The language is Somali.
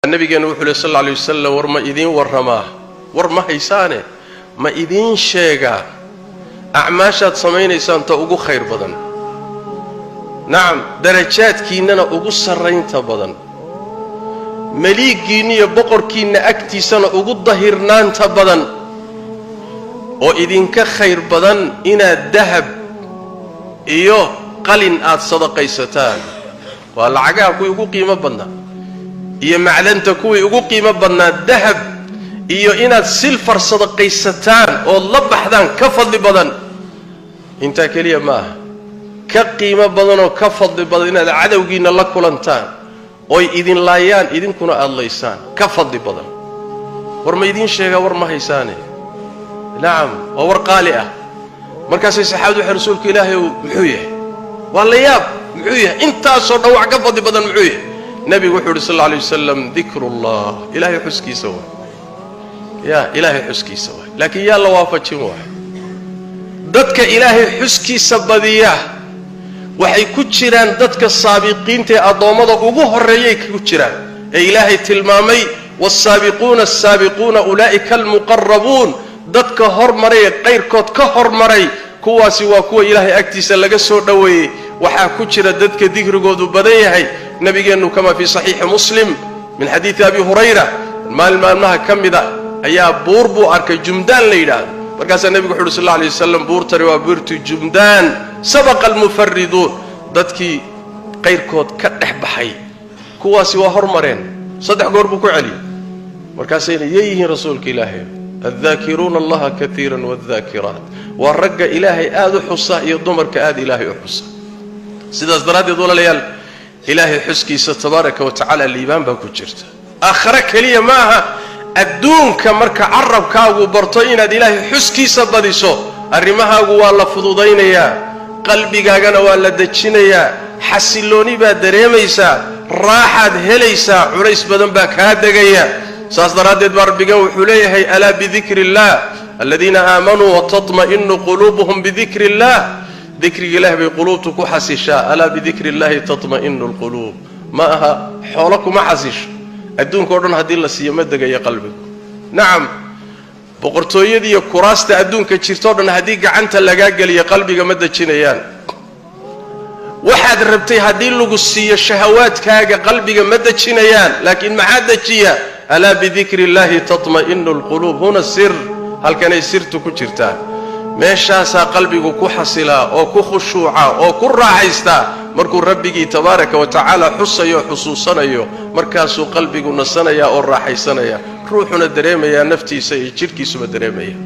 Nabigeenu wuxuu leh sal alla alay wasalam: "War ma idiin warramaa? War ma haysaane, ma idiin sheegaa acmaashaad samaynaysaan ta ugu khayr badan, nacam, darajaadkiinnana ugu sarraynta badan, meliiggiinna iyo boqorkiinna agtiisana ugu dahirnaanta badan, oo idinka khayr badan inaad dahab iyo qalin aad sadaqaysataan?" Waa lacagaha kuwii ugu qiimo badnaa iyo macdanta kuwii ugu qiimo badnaa. Dahab iyo inaad silver sadaqaysataan ood la baxdaan ka fadli badan. Intaa keliya ma aha, ka qiimo badanoo ka fadli badan inaad cadowgiinna la kulantaan oy idin laayaan, idinkuna aada laysaan, ka fadli badan. War ma idiin sheegaa? War ma haysaane. Nacam, waa war qaali ah. Markaasay saxaabadu waxay: "Rasuulka Ilaahay ow, muxuu yahay? Waa la yaab, muxuu yahay intaasoo dhan wax ka fadli badan? Muxuu yahay?" Nebigu wuxuu yidhi sal alla alay wasalam: "Dikrullah, Ilaahay xuskiisa waay." Ya, Ilaahay xuskiisa waay. Laakiin yaa la waafajin waay? Dadka Ilaahay xuskiisa badiya waxay ku jiraan dadka saabiqiinta ee addoommada ugu horreeyay ku jiraan ee Ilaahay tilmaamay: "Waalsaabiquuna asaabiquuna ulaa'ika almuqarabuun." Dadka hormaray ee qayrkood ka hormaray, kuwaasi waa kuwa Ilaahay agtiisa laga soo dhoweeyey. Waxaa ku jira dadka dikrigoodu badan yahay. Nabigeennu, kama fii saxiixi Muslim min xadiidi Abi Hurayra, maalin maalmaha ka mid a ayaa buur buu arkay Jumdaan la yidhaahdo. Markaasaa nebigu wuxu uhi sal alla alay wasalam: "Buurtani waa buurtu Jumdaan. Sabaqa almufariduun," dadkii qayrkood ka dhex baxay, kuwaasi waa hormareen. Saddex goor buu ku celiyey. Markaasayna: "Yay yihiin, Rasuulka Ilaahay?" "Addaakiruuna Allaha kaiiran waaddaakiraat," waa ragga Ilaahay aada u xusa iyo dumarka aada Ilaahay u xusa. Sidaas daraaddeed, walaalayaal, Ilaahay xuskiisa tabaaraka wa tacaala liibaan baa ku jirta. Aakhare keliya ma aha, adduunka marka carabkaagu barto inaad Ilaahay xuskiisa badiso, arrimahaagu waa la fududaynayaa, qalbigaagana waa la dejinayaa, xasillooni baad dareemaysaa, raaxaad helaysaa, culays badan baa kaa degaya. Saas daraaddeed baa Rabbigan wuxuu leeyahay: "Alaa bidikri illah aladiina aamanuu watatma'inu quluubuhum bidikri illah." Dikriga Ilahi bay quluubtu ku xasishaa. "Alaa bidikri illahi tatma'inu alquluub." Ma aha xoolo kuma xasisho. Adduunka o dhan haddii la siiyo, ma degayo qalbigu. Nacam, boqortooyadiiyo kuraasta adduunka jirto o dhan haddii gacanta lagaa geliyo, qalbiga ma dejinayaan. Waxaad rabtay haddii lagu siiyo, shahawaadkaaga qalbiga ma dejinayaan. Laakiin maxaa dejiya? "Alaa bidikri illahi tatma'inu alquluub." Huna sir, halkanay sirtu ku jirtaa. Meeshaasaa qalbigu ku xasilaa oo ku khushuuca oo ku raaxaystaa. Markuu Rabbigii tabaaraka wa tacaala xusayo, xusuusanayo, markaasuu qalbigu nasanayaa oo raaxaysanaya, ruuxuna dareemayaa, naftiisa iyo jidhkiisuba dareemaya.